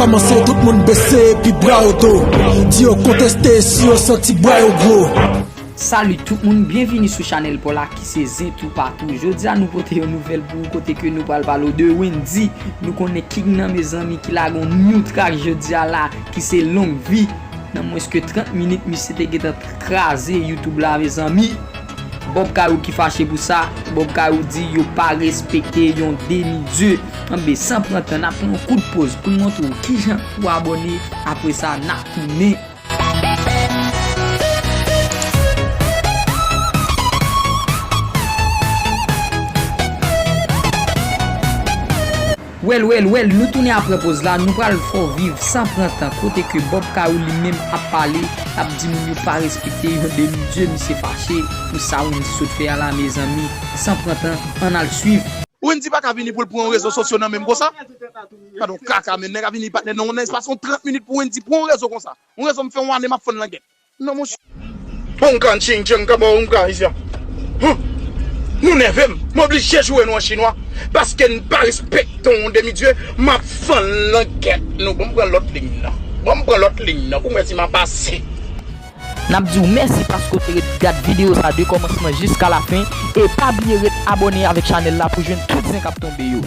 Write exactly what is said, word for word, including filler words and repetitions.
Kòmanse tout moun bese epi bra yo do. Di yo konteste si yo santi bra yo gwo. Salut tout moun, byenvini sou chanèl pa w la ki se Zen Toupatou. Jodi a nou pote yon nouvèl pou ou kote ke nou pral pale w de Wendyy. Nou konnen King nan mezanmi ki lage yon new track jodi a la ki se Long Vi. Nan mwens ke trant minit misye te gentan kraze YouTube la mezanmi. Bob Kayou ki fache pou sa, Bob Kayou di yo pa respekte yon demi dye. Anben san pran tan n ap pran yon kout poz pou n montre w kijan pou abòne, apre sa n ap tounen. Well well well, nou tounen apre poz la, nou pral fè w viv san pran tan kote ke Bob Kayou li menm ap pale, ap di moun yo pa respekte yon demi dye, misye fache pou sa Wendyy sot fè a la mezanmi. San pran tan, ann al swiv. Wendyy pa ka vini pou l pran rezo sosyo nan men m konsa. Gade yon kaka men nèg a vini patnè nan yon espas yon trant minit pou Wendyy pran rezo konsa. Yon rezo m fè yon ane m ap fann langèt. Non monchè. Hong Kong, Ching Chang, Kabo, Hong Kong, isi a. Huh. Nou nève m. M oblije joure nou an chinwa. Paske n pa respekte yon demi dye, m ap fann langèt nou. Bon, m pran lòt liy nan. Bon, m pran lòt liy nan pou m wè si m a pase. N ap di w mèsi paske w te ret gad videyo sa de kòmansman jiska lafen. E pa bliye ret abòne avèk chanèl la pou jwenn tout zen k ap tonbe yo.